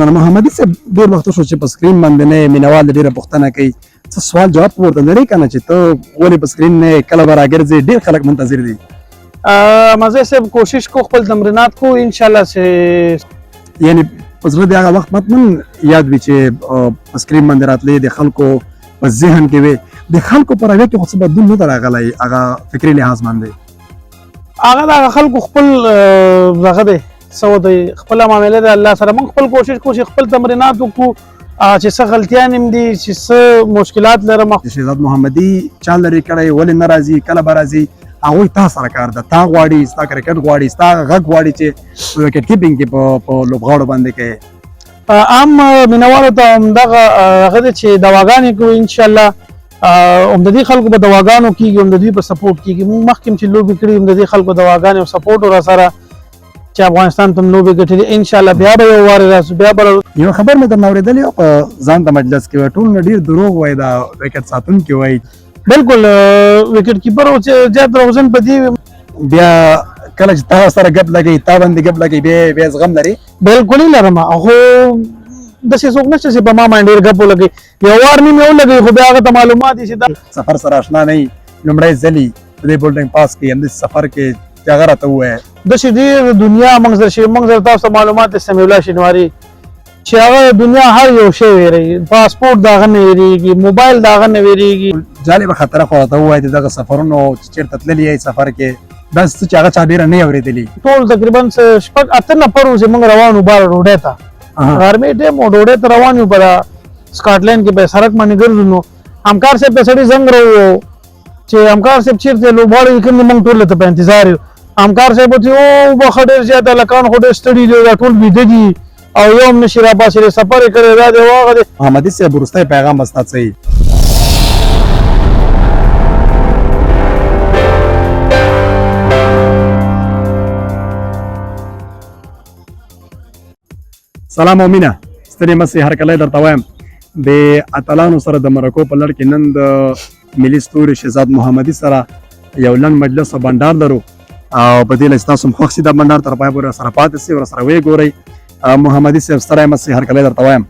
محمدي صاحب، ډېر وخت شو چې په سکرین باندې نه، مینوال ډېره پوښتنه کوي. څه سوال جواب ورته لرې که نه چې ته ولې په سکرین نه، کله به راګرځې؟ ډېر خلک منتظر دي. مزه صاحب، کوشش کو، خپل تمرینات کو، ان شاء الله چې یعنی په زړه دې هغه وخت مطمئن یاد وي چې په سکرین باندې راتلې، د خلکو په ذهن کې وي. د خلکو په رویه کې خو څه بدلون نه دی راغلی هغه فکري لحاظ باندې؟ هغه د خلکو خپل دغه دی، څه دی، خپل معاملې ده الله سره. موږ خپل کوشش کو چې خپل تمرینات وکړو، چې څه غلطیان هم دي، چې څه مشکلات لرم. شهزاد محمدي چا لرې کړی، ولې نه راځي، کله به راځي؟ هغوی تا سره کار ده، تا غواړي، ستا کرکټ غواړي، ستا غږ غواړي چې ویکټ کیپینګ کې په لوبغاړو باندې کوي. عام مینوالو ته همدغه هغه دی چې دواګانې کوي. ان شاء الله هم د دې خلکو په دواګانو کېږي، هم د دوی په سپورټ کېږي. موږ مخکې چې لوبې کړي، هم د دې خلکو دواګانې او سپورټ ور سره چې افغانستان ته لوبې ګټلې. ان شاء الله بیا به یو وار راسو، بیا به. یو خبر مې درنه اورېدلی په ځان ته مجلس کې، ټول نه ډېر دروغ وایي دا ویکټ ساتونکي وایي. بالکل، ویکټ کیپر او چې زیات دروغجن په دې. بیا کله چې تا سره ګپ لګي، تا باندې ګپ لګي، بیا بیا زغم لري؟ بالکل یې لرم، خو داسې څوک نشته چې په ما باندې ډېر ګپ ولګي. یو وار مې ولګي، خو بیا هغه ته معلومات دي چې دا سفر سره آشنا نه، لومړی ځلي په دې بولډینګ پاس کې، همداسې سفر کې چې هغه راته ووایه. داسې ډېر دنیا موږ سره شي، موږ سره تاسو معلومات سمیع الله شینواری چې هغه دنیا هر یو شی ویریږي، پاسپورټ د هغه نه ویریږي، موبایل د هغه نه ویریږي. جالبه خاطره خو راته ووایه د دغه سفرونو چې چېرته تللي یئ سفر کې، داسې څه چې هغه چا ډېره نه اورېدلي. ټول تقریبا شپږ اته نفر وو چې موږ روان وو بار ډوډۍ ته، غرمې ټایم او ډوډۍ ته روان یو. په سکاټلند کې په سړک باندې ګرځو، نو همکار صاحب په سړي زنګ راوو چې همکار صاحب چېرته، لوبغاړي کوم، موږ ټول ته په انتظار یو. همکار صاحب چې او بخه ډېر زیات هلکان خو ډېر ستړي دي، دا ټول ویده دي او یو هم نشي راپاڅېدی، سفر یې کړی، دا دی هغه دی. محمدي صاحب، وروستی پیغام به ستا څه وي؟ سلام او مینه، ستړي مه سئ، هرکلی درته وایم. د اتلانو سره د مرکو په لړ کې نن د ملي ستوري شهزاد محمدي سره یو لنډ مجلس او بنډار لرو او په دې لږ تاسو هم خوښ سي دا بنډار تر پایه پورې سره پاتې سي، ورسره ویې ګورئ. محمدي صاحب، ستړی مه سئ، هرکلی درته وایم.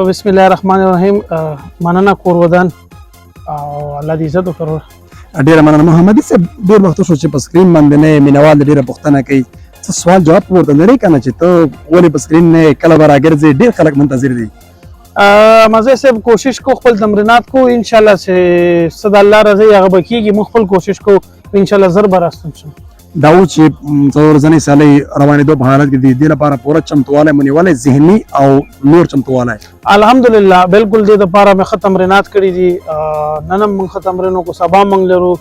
بسم الله الرحمن الرحیم. مننه، کور ودان او الله دې عزت وکړي. ډېره مننه. محمدي صاحب، ډېر وخت شو چې په سکرین باندې نه، مینوال ډېره پوښتنه کوي. څه سوال جواب ورته لرې که نه چې ته ولې په سکرین نه، کله به راګرځې؟ ډېر خلک منتظر دي. مزه صاحب، کوشش کو، خپل تمرینات کو، ان شاء الله چې څه د الله رضا هغه به کیږي. موږ خپل کوشش کو، ان شاء الله زر به راستون شم. دا و چې څلور ورځنۍ سیالۍ روانېدو په حالت کې دي، دې لپاره پوره چمتووالی مو نیولی، ذهني او نور چمتووالی؟ الحمدلله، بالکل، دې لپاره مې ښه تمرینات کړي دي. نن هم موږ ښه تمرین وکړو، سبا موږ لرو،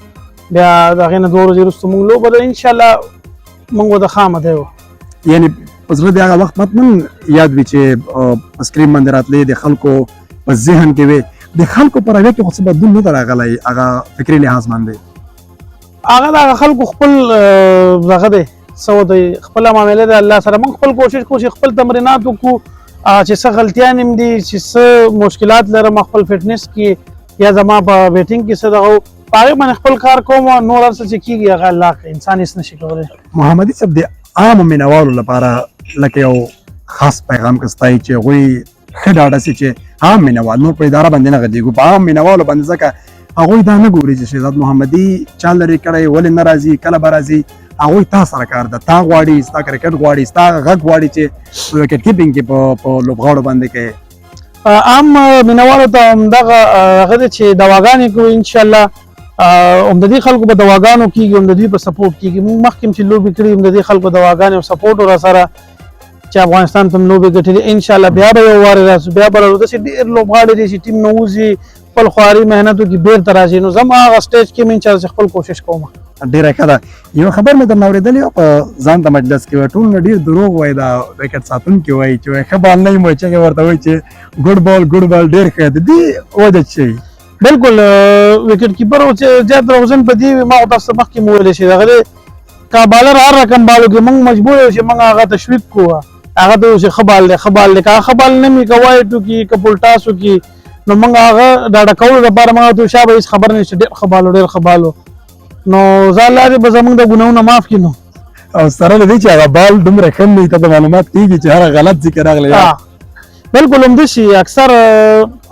بیا د هغې نه 2 ورځې وروسته موږ لوبه ده. ان شاء الله موږ به د ښه آمده یو. یعنی په زړه دې هغه وخت مطمئن یاد وي چې په سکرین باندې راتلې، د خلکو په ذهن کې وي. د خلکو په رویه کې خو څه بدلون نه دی راغلی هغه فکري لحاظ باندې؟ هغه د خلکو خپل دغه دی، څه دی، خپل معاملې ده الله سره. موږ خپل کوشش کو چې خپل تمرینات وکړو، چې څه غلطیان هم دي، چې څه مشکلات لرم خپل فټنس کې یا زما په بیټینګ کې څه دغه، په هغې باندې خپل کار کوم. نور هر څه چې کېږي هغه الله کوي، انسان هېڅ نشي کولی. محمدي صاحب، د عامو مینوالو لپاره لکه یو خاص پیغام که ستا چې هغوی ښه ډاډه سي، چې عام مینوال، نور په اداره باندې نه غږېږو، په عام مینوالو باندې، ځکه هغوی دا نه ګوري چې شهزاد محمدي چا لرې کړی، ولې نه راځي، کله به راځي. هغوی تا سره کار ده، تا غواړي، ستا کرکټ غواړي، ستا غږ غواړي چې ویکټ کیپینګ کې په لوبغاړو باندې کوي. عام مینوالو ته همدغه هغه دی چې دواګانې کوي. ان شاء الله هم د دې خلکو په دواګانو کېږي، هم د دوی په سپورټ کېږي. موږ مخکې چې لوبې کړي، هم د دې خلکو دواګانې او سپورټ ور سره چې افغانستان ته لوبې ګټلې. ان شاء الله بیا به یو وار راسو، بیا به راځو. داسې ډېر لوبغاړي دي چې ټیم نه وځي، خپل خواري محنت وکړي، بېرته راځي. نو زه هم هغه سټیج کې ان شاء الله خپل کوشش کوم. ډېره ښه ده. یو خبر مې درنه اورېدلی په ځان ته مجلس کې، ټول نه ډېر دروغ وایي دا ویکټ ساتونکي وایي چې ښه بال نه یم، وایي چې ورته وایي چې ګډ بال، ګډ بال، ډېر ښه. د دې وجه څه؟ بالکل، ویکټ کیپر او چې زیات دروغجن په دې وي. ما خو تاسو ته مخکې مو ویلی چې دغه دی که بالر هر رقم بالو کې موږ مجبور یو چې موږ هغه تشویق کړو، هغه ته چې ښه بال دی، ښه بال دی. که ښه بال نه وي، که وایټ وکړي، که فول ټاس وکړي، نو موږ هغه ډاډه کولو لپاره موږ ته شابه هېڅ خبر نه شي، ډېر ښه بالو، ډېر ښه بالو. نو زه الله دې به زموږ د ګناهونه معاف کړي. نو او سره له دې چې هغه بال دومره ښه نه وي، ته معلومات کېږي چې هغه غلط ذکر راغلی. بالکل همداسې اکثر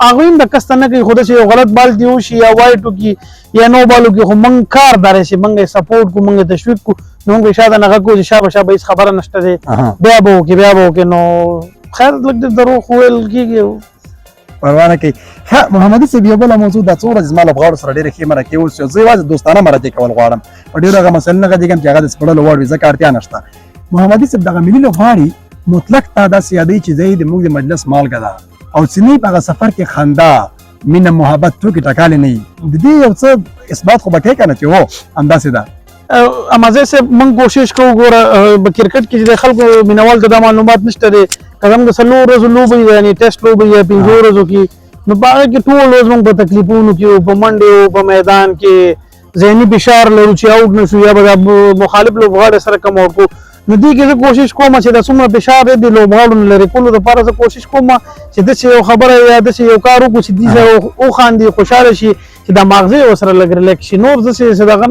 هغوی هم د کسته نه کوي، خو داسې یو غلط بال دی وشي یا وایټ وکړي یا نو بال وکړي، خو موږ کار دار چې موږ یې سپورټ کړو، موږ یې تشویق کړو، نو موږ یې شاته نه غږ کړو چې شابه شابه هېڅ خبره نشته دی، بیا به وکړي بیا به وکړي. نو خیر لږ ډېر دروغ ویل کېږي، پروا نه کوي. ښه محمدي صاحب، یو بله موضوع دا څو ورځې زما لوبغاړو سره ډېرې ښې مرکې وشوې، زه یوازې دوستانه مرکې کول غواړم، په ډېرو هغه مسایلو نه غږېږم چې هغه د سپړلو وړ وي، ځکه اړتیا نشته. محمدي صاحب، دغه ملي لوبغاړي مطلق تا داسې یادوي چې دی د موږ د مجلس مالګه ده، او څه په هغه سفر کې خندا، مینه، محبت، ټوکې ټکالې نه وي. د دې یو څه اثبات خو به کوې که نه چې هو همداسې ده؟ امازه صاحب، موږ کوشش کوو. ګوره، په کرکټ کې چې د خلکو مینوال ته دا معلومات نشته دی، که زموږ د 4 ورځو لوبې وي، یعنې ټیسټ لوبې یا 5 ورځو کې، نو په هغه کې ټول ورځ موږ په تکلیفونو کې یو، په منډې یو، په میدان کې ذهني فشار لرو چې اوټ نه شو یا به د مخالف لوبغاړي سره کم اوټ کړو. نو دې کې زه کوشش کوم چې دا څومره فشار دی د لوبغاړو نه لرې کولو دپاره، زه کوشش کوم چې داسې یو خبره یا داسې یو کار وکړو چې دوی سره وخاندي، خوشحاله شي، چې دا ماغزه یې ورسره لږ ریلیکس شي. نور داسې څه دغه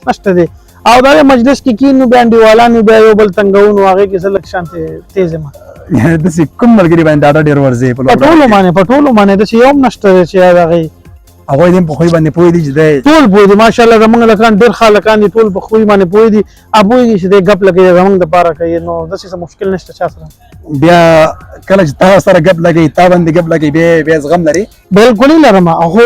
نشته دی. او دا مجلس کې کینو، بیا انډیوالان، بیا یو بل تنګو، نو هغه کې څه لږ شانته تیز ما داسې کوم ملګري باندې ډاډه ډېر ورځي؟ په ټولو باندې، په ټولو باندې داسې یو هم نشته دی چې هغه هغوی دې په خوی باندې پوه دي چې دی ټول پوه دي. ماشاءالله زمونږ لکان ډېر ښه هلکان دي، ټول په خوی باندې پوه دي، پوهېږي چې دی ګپ لګوي زمونږ دپاره کوي، نو داسې څه مشکل نشته چا سره. بیا کله چې تا سره ګپ لګوي، تا باندې ګپ لګوي، بیا زغم لري؟ بالکل یې لرم، خو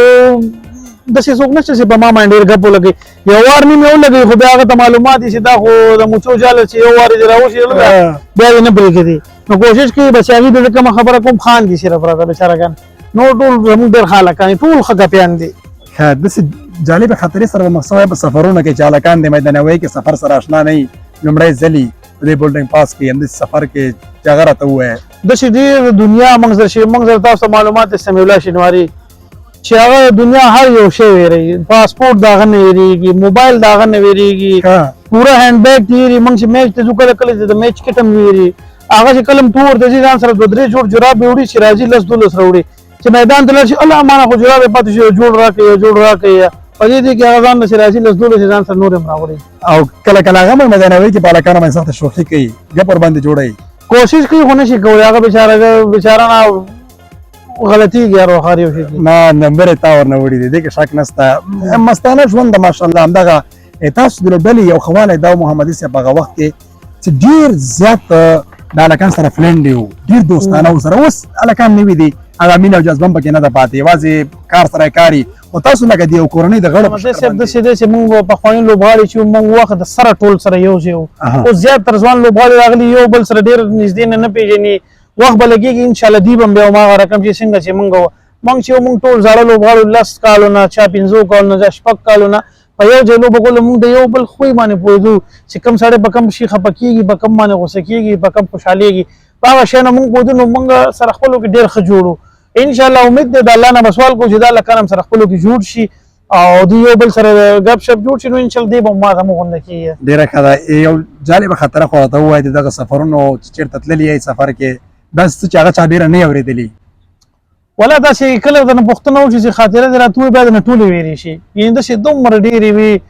داسې څوک نشته چې په ما باندې ډېر ګپ ولګوي. یو وار مې ولګوي، خو بیا هغه ته معلومات دي چې دا خو د موچو جاله چې یو وار یې راوشي بیا یې نه پرېږدي. نو کوشش کوي بس هغوی د کومه خبره کوم خان دي صرف راته بېچارهګان. نو ټول زموږ ډېر ښه هلکان دي، ټول ښه ګپیان دي. ښه، داسې جالبې خاطرې سره به مخ سوی په سفرونو کې چې هلکان د میدان هوایي کې سفر سره آشنا نه وي، لومړی ځلي په دې بولډینګ پاس کې همداسې سفر کې چې هغه راته ووایه. داسې ډېر دنیا موږ سره شي، موږ سره تاسو ته معلومات دی سمیع الله شینواری چې هغه دنیا هر یو شی ویریږي، پاسپورټ د هغه نه ویریږي، موبایل د هغه نه ویریږي، پوره هینډ بیګ تېري. موږ چې میچ ته ځو کله کله چې د میچ کټ هم ویري، هغه چې کله هم ټور ته ځي ځان سره 2-3 جوړ جرابې وړي، چې راځي 10-12 راوړي، چې میدان ته لاړ شي الله مانه خو جرابې پاتې شي، یو جوړ راکړي یو جوړ راکړي. په دې دي کې هغه ځان له چې راځي 10-12 ځان سره نور هم راوړي. او کله کله هغه هم میدان هوایي کې په هلکانو باندې سخته شوخي کوي، ګپ ورباندې جوړوي، کوشش کوي خو نه شي کولی، هغه بېچاره نه غلطیږي هر وخت هر یو شي کې. نه نمبر یې تا ورنه وړي دی، دې کې شک نشته. مستانه ژوند ده ماشاءالله. همدغه تاسو د لوبډلې یو ښه والی دا و محمدي صاحب هغه وخت کې چې ډېر زیات د هلکان سره فرینډلی و، ډېر دوستانه و سره. اوس هلکان نوي دي، هغه مینه او جذبه هم پکې نه ده پاتې، یوازې کار سره کاري. خو تاسو لکه د یو کورنۍ د غړو په محمدي شکل صاحب باندې. داسې دی چې موږ پخواني لوبغاړي چې موږ وخت د سره ټول سره یو ځای وو، اوس زیات تر ځوان لوبغاړي راغلي، یو بل سره ډېر نږدې نه پېژني، وخت به لګېږي انشاءالله دوی به هم بیا هماغه رقم چې څنګه چې موږ وو. موږ چې موږ ټول زاړه لوبغاړو 10 کالو نه، چا 5 کالو نه، چا 6 کالو نه په یو ځای لوبه کوله، موږ د یو بل خوی باندې پوهېدو چې کوم سړی په کوم شي خفه کېږي، په کوم باندې غوسه کېږي، په کوم خوشحالېږي، په هغه شی نه موږ پوهېدو. نو موږ سره خپلو کې ډېر ښه جوړو انشاءالله. امید دی د الله نه به سوال کوو چې دا هلکان هم سره خپلو کې جوړ شي او دوی یو بل سره ګپ شپ جوړ شي، نو انشاءالله دی به ما زموږ غونډه کېږي. ډېره ښه ده. یو جالبه خاطره خو راته ووایه د دغه سفرونو چې چېرته تللي یئ سفر کې، داسې څه چې هغه چا ډېره نه یې اورېدلي؟ ولا داسې کله درنه پوښتنه وشي چې خاطره دې راته ووایي، بیا درنه ټولې ویرې شي، یعنې داسې دومره ډېرې وي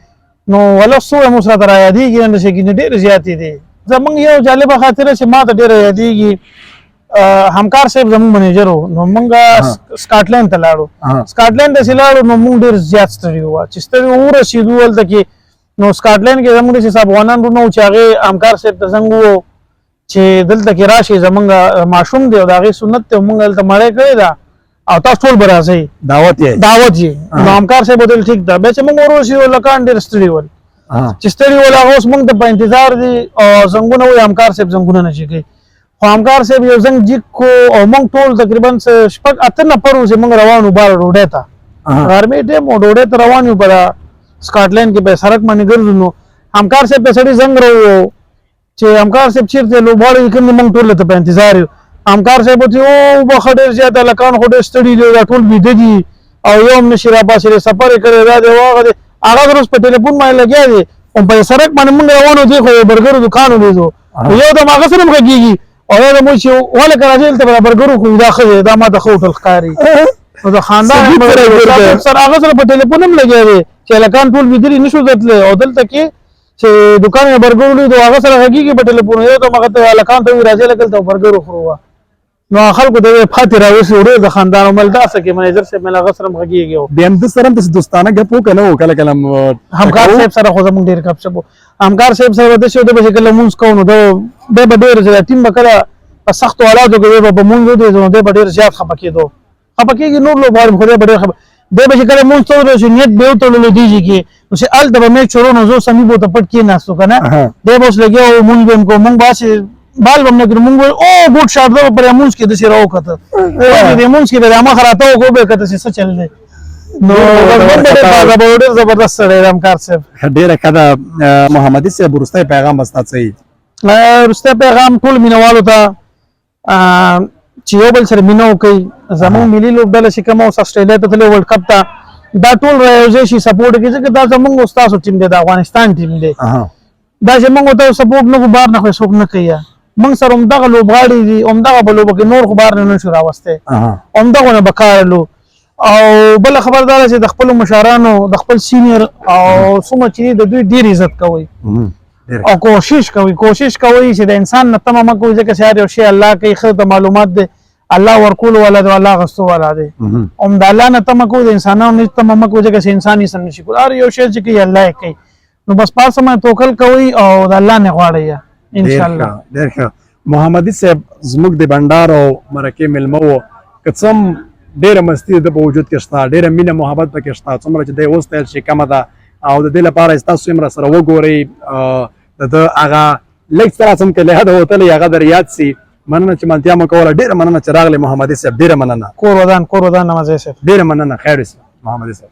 نو ولا څو هم اوس راته رایادېږي نه، داسې کېږي ډېرې زیاتې دي. زمونږ یو جالبه خاطره چې ما ته ډېره یادېږي، همکار صاحب زمونږ منیجر و، نو مونږ سکاټلند ته لاړو. سکاټلند ته چې لاړو نو مونږ ډېر زیات ستړي وو، چې ستړي ورسېدو هلته کې، نو سکاټلند کې زمونږ داسې افغانان وروڼه وو چې هغې همکار صاحب ته زنګ ووهو چې دلته کې راشئ، زمونږ ماشوم دی او د هغې سنت دی، مونږ هلته مړی کړې ده او تاسو ټول به راځئ، دعوت یې. دعوت یې. نو همکار صاحب وویل ټیک ده. بیا چې مونږ ورسېدو لکان ډېر ستړي ول، چې ستړي ول هغه اوس مونږ ته په انتظار دي او زنګونه وایي، همکار صاحب زنګونه نه چېږي، خو همکار صاحب یو زنګ جیګ کو او مونږ ټول تقریباً څه 6-8 نفر وو چې مونږ روان وو بار ډوډۍ ته، غرمې ټایم و، ډوډۍ ته روان یو، په سکاټلند کې په سړک باندې ګرځو. نو همکار صاحب په سړي زنګ راووه چې همکار صاحب چېرته لوبغاړي کوم دي، مونږ ټول ته په انتظار یو. همکار صاحب ورته وویل، او بخښه ډېر زیات هلکان خو ډېر ستړي دي، دا ټول ویده دي او یو هم نشي راپاڅېدی، سفر یې کړی دا دی او هغه دی. هغه ورځ په ټلیفون باندې لګیا دی او په سړک باندې مونږ روان وو، دی خو یو برګرو دکان ولیدو، یو دم هغه سره هم غږېږي، او دا مو چې ولا کراچۍ دلته به برګر خو دا ښه دی، دا ما ته ښه هوټل ښکاري. نو د خاندان سره هغه سره په ټلیفون هم لګیا دی چې هلکان ټول ویدلي نشو درتلی، او دلته کې چې دکان یې برګر ولید هغه سره غږیږي په ټلیفون، یو ته مغه ته هلکان ته وایي راځئ لږ دلته برګر وخورو. نو خلکو ته پاتې راوستي ورور د خاندان عمل دا څه کې منیجر صاحب مې هغه سره هم غږیږي. بیا هم ده سره هم داسې دوستانه ګپ وکړه نه و کله کله همکار صاحب سره خو زموږ ډېر ګپ شپ. همکار صاحب سره به داسې و، ده به چې کله لمونځ کوو نو دی به ډېر زیات ټیم به کله په سختو حالاتو کې به په مونځ ودرېدو نو دی به ډېر زیات خفه کېدو، خفه کېږي نور لوبغاړي خو دی به ډېر خفه. دی به چې کله مونځ ته ودرېدو چې نیت به یې وتړلو دیږي کې نو چې هلته به میچ شروع نو زه سمي به ورته پټ کېناستو که نه، دی به اوس لګیا و مونځ به هم کوو، مونږ به هسې بال به هم نه کړو، مونږ ویل او ګوډ شاټ ده پر مونځ کې داسې راوکته، دې مونځ کې به د مخ راته وکړو به کته چې څه چل دی. نو ډېر زبردست سړی دی همکار صاحب. ډېره ښه ده. محمدي صاحب وروستی پیغام به ستا څه وي؟ وروستی پیغام ټول مینهوالو ته چې یو بل سره مینه وکړي. زموږ ملي لوبډله چې کومه اوس اسټرالیا ته تللې ورلډ کپ ته، دا ټول رايوځای شي سپورټ کوي، ځکه دا زموږ او ستاسو ټیم دی، د افغانستان ټیم دی. دا چې موږ ته سپورټ نه کو بار نه خو څوک نه کوي. موږ سره همدغه لوبغاړي دي، همدغه به لوبه کوي، نور خو بار نه شو راوستی، همدغه نه به کار لو. او بله خبر دا ده چې د خپلو مشرانو د خپل سینیر او څومره چې د دوی ډېر عزت کوي او کوشش کوي، کوشش کوي چې د انسان نه تمه مه کوئ، ځکه چې هر یو شی الله کوي، ښه ته معلومات دی، الله ورکولو والا دی، الله اخیستو والا دی. هم د الله نه تمه کوئ، د انسانانو نه تمه مه کوئ، ځکه چې انسان یې سم نشي کولی، هر یو شی چې کوي الله یې کوي. نو بس پاسه مې توکل کوئ او د الله نه غواړئ ان شاء الله. ډېر ښه. محمدي صاحب زموږ د بنډار او مرکې مېلمه و، که څه هم ډېره مستي د ده په وجود کې شته، ډېره مینه محبت پکې شته، څومره چې دی وستایل شي کمه ده، او د دې لپاره چې تاسو هم راسره وګورئ د ده هغه لږ څه راسم که له حده وتلی هغه در یاد سي. مننه چې ملتیا مو کوله، ډېره مننه چې راغلې محمدي صاحب، ډېره مننه. کور ودان، کور ودان نمازی صاحب، ډېره مننه. خیر اوسې محمدي صاحب.